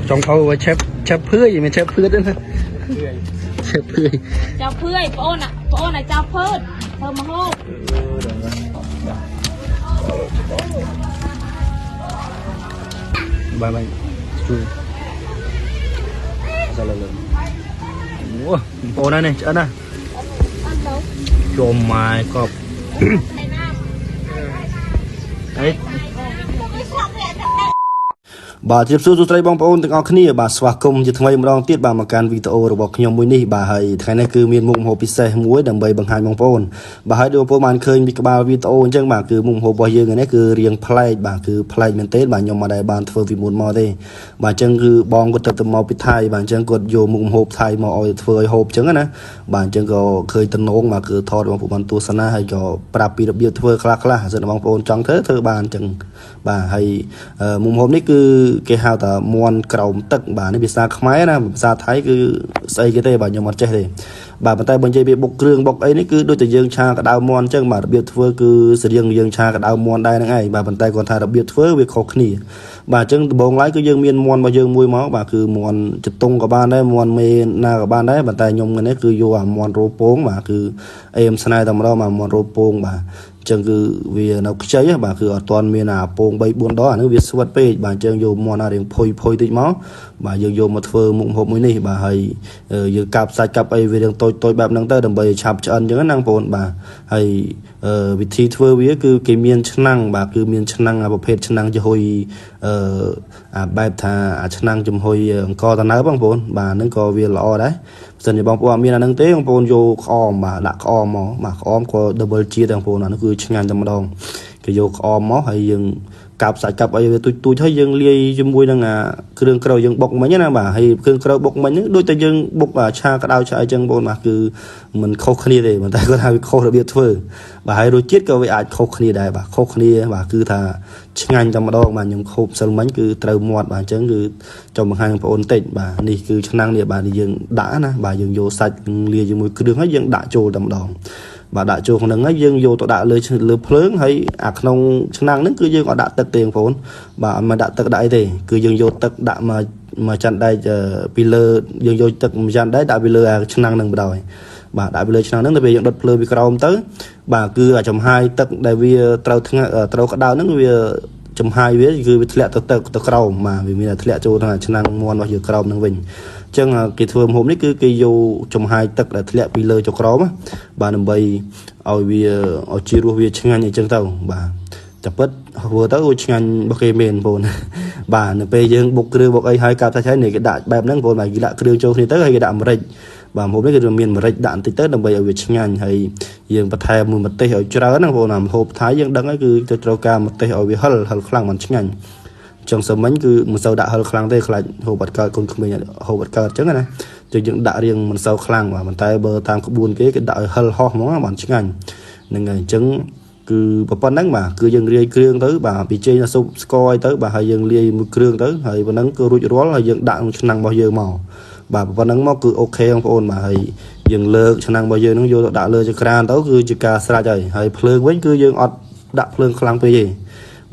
ចង់ឲ្យឆេបឆេបភឿយមិនឆេបភឿទេណាឆេបភឿយ ចៅភឿយប្អូនអាប្អូនអាចៅភើតធ្វើមហូប បាយបាយជួយសាឡលើអូបងណានេះឆ្អិនណា អត់ទៅ ចូលម៉ាយកប់អី បាទជម្រាបសួរសួស្តីបងប្អូនទាំងអស់គ្នាបាទស្វាគមន៍ជាថ្មីម្ដងទៀតបាទមកកាន់វីដេអូរបស់ខ្ញុំមួយនេះបាទហើយថ្ងៃនេះគឺមានមុខម្ហូបពិសេសមួយដើម្បីបង្ហាញបងប្អូនបាទហើយដូចបងប្អូនបានឃើញពីក្បាលវីដេអូអញ្ចឹងបាទគឺមុខម្ហូបរបស់យើងថ្ងៃនេះគឺរៀងប្លែកបាទគឺប្លែកមែនទែនបាទខ្ញុំមិនដែលបានធ្វើពីមុនមកទេបាទអញ្ចឹងគឺបងគាត់ទៅមកពីថៃបាទអញ្ចឹងគាត់យកមុខម្ហូបថៃមកឲ្យធ្វើឲ្យហូបអញ្ចឹងណាបាទអញ្ចឹងក៏ឃើញតំណងបាទគឺថតបងប្អូនបានទស្សនាហើយក៏ប្រាប់ពីរបៀបធ្វើខ្លះខ្លះសិនបងប្អូនចង់ធ្វើធ្វើបានអញ្ចឹងបាទហើយមុខម្ហូបនេះគឺគេហៅថាមន់ក្រោមទឹកបាទនេះភាសាខ្មែរណាភាសាថៃគឺស្អីគេទេបាទខ្ញុំអត់ចេះទេបាទប៉ុន្តែបើនិយាយពីបុកគ្រឿងបុកអីនេះគឺដូចតែយើងឆាក្តៅមន់អញ្ចឹងបាទរបៀបធ្វើគឺស្រៀងយើងឆាក្តៅមន់ដែរហ្នឹងឯងបាទប៉ុន្តែគាត់ថារបៀបធ្វើវាខុសគ្នាបាទអញ្ចឹងដំបូងឡើយគឺយើងមានមន់របស់យើងមួយមកបាទគឺមន់ចតុងក៏បានដែរមន់មេណាក៏បានដែរប៉ុន្តែខ្ញុំថ្ងៃនេះគឺយកអាមន់រោពងបាទគឺអេមស្នេហ៍តែម្ដងបាទមន់រោពងបាទអញ្ចឹងគឺវានៅខ្ចីបាទគឺអត់ទាន់មានអាពង3 4ដងអានេះវាស្វិតពេកបាទអញ្ចឹងយកមន់អារៀងផុយផុយតិចមកបាទយើងយកមកធ្វើមុខម្ហូបមួយនេះបាទហើយយើងកាប់សាច់កាប់អីវារៀងតូចតូចបែបហ្នឹងទៅដើម្បីឲ្យឆាប់ឆ្អិនអញ្ចឹងណាបងប្អូនបាទហើយវិធីធ្វើវាគឺគេមានឆ្នាំងបាទគឺមានឆ្នាំងប្រភេទឆ្នាំងចំហុយអឺអាបែបថាអាឆ្នាំងចំហុយអង្គតណើបងប្អូនបាទហ្នឹងក៏វាល្អដែរបើសិនជាបងប្អូនអត់មានអាហ្នឹងទេបងប្អូនយកក្អមបាទដាក់ក្អមមកបាទក្អមក៏ double ជាតិបងប្អូនអានោះគឺឆ្ងាញ់តែម្ដងគេយកក្អមមកហើយយើងកាប់សាច់កាប់អីវាទូចទូចហើយយើងលាយជាមួយនឹងអាគ្រឿងក្រៅយើងបុកមិញណាបាទហើយគ្រឿងក្រៅបុកមិញហ្នឹងដូចតែយើងបុកអាឆាក្តៅឆាអីចឹងបងប្អូនបាទគឺមិនខុសគ្នាទេប៉ុន្តែគាត់ថាវាខុសរបៀបធ្វើបាទហើយរសជាតិក៏វាអាចខុសគ្នាដែរបាទខុសគ្នាបាទគឺថាឆ្ងាញ់តែម្ដងបាទខ្ញុំខូបសិលមិញគឺត្រូវមាត់បាទអញ្ចឹងគឺចង់បង្ហាញបងប្អូនតិចបាទនេះគឺឆ្នាំងនេះបាទយើងដាក់ណាបាទយើងយកសាច់លាយជាមួយគ្រឿងហើយយើងដាក់ចូលតែម្ដងបាទដាក់ចូលក្នុងហ្នឹងហើយយើងយកទៅដាក់លើលើភ្លើងហើយអាក្នុងឆ្នាំងហ្នឹងគឺយើងអត់ដាក់ទឹកទេបងប្អូនបាទអត់មកដាក់ទឹកដាក់អីទេគឺយើងយកទឹកដាក់មកមកចាន់ដែកពីលើយើងយកទឹកមួយចាន់ដែកដាក់ពីលើអាឆ្នាំងហ្នឹងបណ្ដោយបាទដាក់ពីលើឆ្នាំងហ្នឹងទៅពេលយើងដុតភ្លើងពីក្រោមទៅបាទគឺអាចំហាយទឹកដែលវាត្រូវថ្ងាត្រូវក្តៅហ្នឹងវាចំហាយវាគឺវាធ្លាក់ទៅទឹកទៅក្រោមបាទវាមានតែធ្លាក់ចូលក្នុងឆ្នាំងមន់របស់យើងក្រោមហ្នឹងវិញអញ្ចឹងគេធ្វើម្ហូបនេះគឺគេយកចំហាយទឹកដែលធ្លាក់ពីលើចុះក្រោមបាទដើម្បីឲ្យវាឲ្យជីរសវាឆ្ងាញ់អីចឹងទៅបាទតែពិតធ្វើទៅឆ្ងាញ់របស់គេមែនបងប្អូនបាទនៅពេលយើងបុកគ្រឿងបុកអីហើយកាប់សាច់ហើយនេះគេដាក់បែបហ្នឹងបងប្អូនបាទគេដាក់គ្រឿងចូលគ្នាទៅហើយគេដាក់ម្រេចបាទម្ហូបនេះគឺមានម្រេចដាក់បន្តិចទៅដើម្បីឲ្យវាឆ្ងាញ់ហើយយើងបន្ថែមមួយម្ទេសឲ្យច្រើនណាបងប្អូនម្ហូបថៃយើងដឹងហើយគឺទៅត្រូវការម្ទេសឲ្យវាហឹលហឹលខ្លាំងមិនឆ្ងាញ់ចឹងសមិញគឺមិនសូវដាក់ហឹលខ្លាំងទេខ្លាចហូបអត់កើតកូនក្មេងហូបអត់កើតចឹងណាចឹងយើងដាក់រៀងមិនសូវខ្លាំងបាទប៉ុន្តែបើតាមក្បួនគេគេដាក់ឲ្យហឹលហោះហ្មងបានឆ្ងាញ់ហ្នឹងហើយអញ្ចឹងគឺប៉ុណ្្នឹងបាទគឺយើងរាយគ្រឿងទៅបាទពីចេញស៊ុបស្ករអីទៅបាទហើយយើងលាយមួយគ្រឿងទៅហើយប៉ុណ្្នឹងគឺរួចរាល់ហើយយើងដាក់ក្នុងឆ្នាំងរបស់យើងមកបាទប៉ុណ្្នឹងមកគឺ OK បងប្អូនបាទហើយយើងលើកឆ្នាំងរបស់យើងនឹងយកទៅដាក់លើចក្រានទៅគឺជាការស្រេចហើយហើយភ្លើងវិញគឺយើងអត់ដាក់ភ្លើងខ្លាំងពេកទ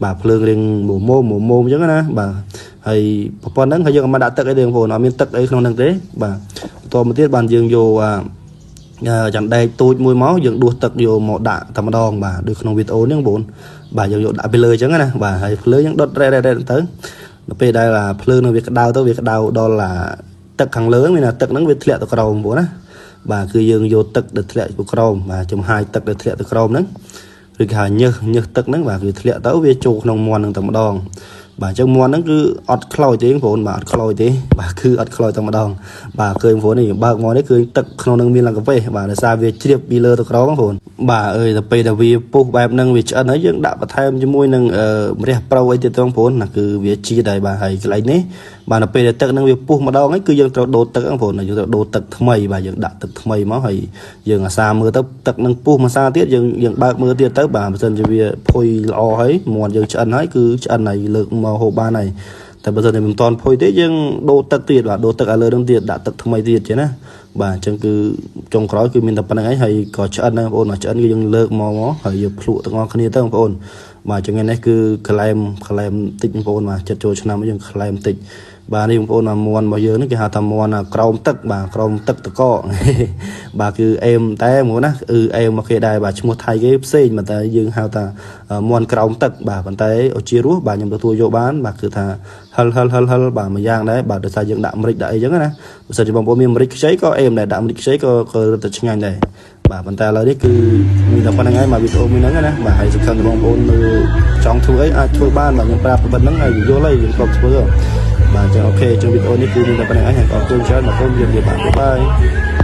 េបាទភ្លើងរៀងមុំមុំមុំអញ្ចឹងណាបាទហើយប៉ុណ្្នឹងហើយយើងអត់មកដាក់ទឹកអីទេបងប្អូនអត់មានទឹកអីក្នុងហ្នឹងទេបាទបន្តមកទៀតបានយើងយកអាចាន់ដែកទូចមួយមកយើងដួសទឹកយកមកដាក់តែម្ដងបាទដូចក្នុងវីដេអូនេះបងប្អូនបាទយើងយកដាក់ពីលើអញ្ចឹងណាបាទហើយភ្លើងយើងដុតរ៉េរ៉េទៅដល់ពេលដែលភ្លើងនឹងវាក្តៅទៅវាក្តៅដល់អាទឹកខាងលើមានថាទឹកហ្នឹងវាធ្លាក់ទៅក្រោមបងប្អូនណាបាទគឺយើងយកទឹកដែលធ្លាក់ទៅក្រោមបាទចំហាយទឹកដែលធ្លាក់ទៅក្រោមហ្នឹងឬគេហៅញើសញើសទឹកហ្នឹងបាទគឺធ្លាក់ទៅវាចូលក្នុងមាន់ហ្នឹងតែម្ដងបាទអញ្ចឹងមាន់ហ្នឹងគឺអត់ខ្លោចទេបងប្អូនបាទអត់ខ្លោចទេបាទគឺអត់ខ្លោចតែម្ដងបាទឃើញបងប្អូននេះបើកមកនេះឃើញទឹកក្នុងហ្នឹងមានឡើងកាហ្វេបាទដោយសារវាជ្រាបពីលើទៅក្រោមបងប្អូនបាទអើយដល់ពេលដែលវាពុះបែបហ្នឹងវាឆ្អិនហើយយើងដាក់បន្ថែមជាមួយនឹងម្រះប្រូអីទៀតបងប្អូនណាគឺវាជាតិហើយបាទហើយកន្លែងនេះបាទដល់ពេលដែលទឹកហ្នឹងវាពុះម្ដងហើយគឺយើងត្រូវដូរទឹកបងប្អូនយើងត្រូវដូរទឹកថ្មីបាទយើងដាក់ទឹកថ្មីមកហើយយើងអាសាមើលទៅទឹកហ្នឹងពុះមួយសាទៀតយើងយើងបើកមើលទៀតទៅបាទបើសិនជាវាផុយល្អហើយមាន់យើងឆ្អិនហើយគឺឆ្អិនហើយលើកមកហូបបានហើយតែបើសិនជាមិនតាន់ផុយទេយើងដូរទឹកទៀតបាទដូរទឹកឲ្យលើនឹងទៀតដាក់ទឹកថ្មីទៀតចឹងណាបាទអញ្ចឹងគឺចុងក្រោយគឺមានតែប៉ុណ្្នឹងឯងហើយក៏ឆ្អិនដែរបងប្អូនបាទឆ្អិនគឺយើងលើកមកមកហើយយើងភ្លក់ទាំងអស់គ្នាទៅបងប្អូនបាទចឹងថ្ងៃនេះគឺក្លែមក្លែមតិចបងប្អូនបាទចិត្តចូលឆ្នាំយើងក្លែមតិច បាទនេះបងប្អូនមកមន់របស់យើងនេះគេហៅថាមន់ក្រោមទឹកបាទក្រោមទឹកតកក បាទគឺអេមតែហ្មងណាគឺអេមមកគេដែរបាទឈ្មោះថៃគេផ្សេងប៉ុន្តែយើងហៅថាមន់ក្រោមទឹកបាទប៉ុន្តែអូជារសបាទខ្ញុំទទួលយកបានបាទគឺថាហិលហិលហិលហិលបាទមួយយ៉ាងដែរបាទដោយសារយើងដាក់ម្រេចដាក់អីចឹងណាបើសិនជាបងប្អូនមានម្រេចខ្ចីក៏អេមដែរដាក់ម្រេចខ្ចីក៏ក៏រឹតតែឆ្ងាញ់ដែរបាទប៉ុន្តែឥឡូវនេះគឺមានតែប៉ុណ្្នឹងហើយមកវីដេអូមួយហ្នឹងណាបាទហើយសង្ឃឹមថាបងប្អូននៅចង់ធ្វើអីអាចធ្វើបានបាទខ្ញុំប្រាប់ប៉ុណ្្នឹងហើយយល់ហើយយើងធ្លាប់ធ្វើបាទចឹង OK ចឹងវីដេអូនេះគឺមានតែប៉ុណ្្នឹងហើយអរគុណច្រើនបាទសូមជម្រាបលាបាទ bye.